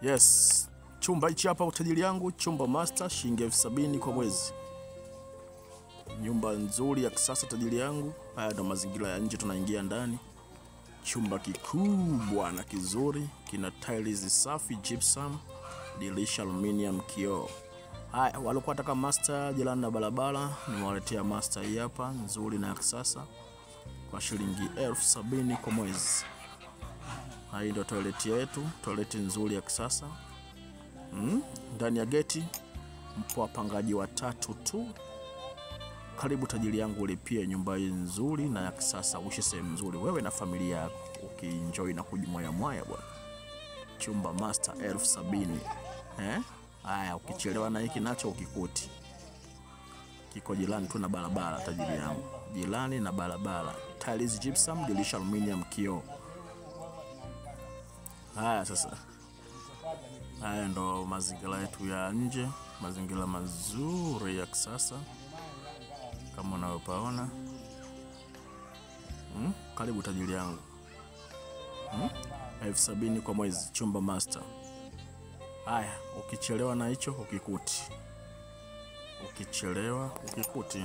Yes, chumba hichi hapa utajiri yangu, chumba master shilingi 70,000 kwa mwezi. Nyumba nzuri ya kisasa tajiri yangu. Haya ndo mazingira ya nje, tunaingia ndani. Chumba kikubwa na kizuri, kina tiles safi, gypsum, dirisha aluminium, kioo. Haya, walikuwa wataka master jirani na barabara, nimewaletea master hii hapa nzuri na ya kisasa kwa shilingi 70,000 kwa mwezi. Hii ndio toilet yetu, toilet nzuri ya kisasa. Ndani ya geti mpo wapangaji watatu tu. Karibu tajiri yangu, ulipie nyumba hii nzuri na ya kisasa, uishi sehemu nzuri wewe na familia yako, ukienjoy na kujimoya mwaya bwana. Chumba master 70,000. Haya, ukichelewa na hiki nacho ukikuti. Kiko jirani tu na barabara tajiri yangu. Jirani na barabara. Tiles gypsum, dirisha aluminium, kioo. Haya sasa. Haya ndo mazingira yetu ya nje, mazingira mazuri ya kisasa kama unavyopaona. Karibu tajiri yangu. 70,000 kwa mwezi, chumba master. Haya, ukichelewa na hicho ukikuti. Ukichelewa ukikuti.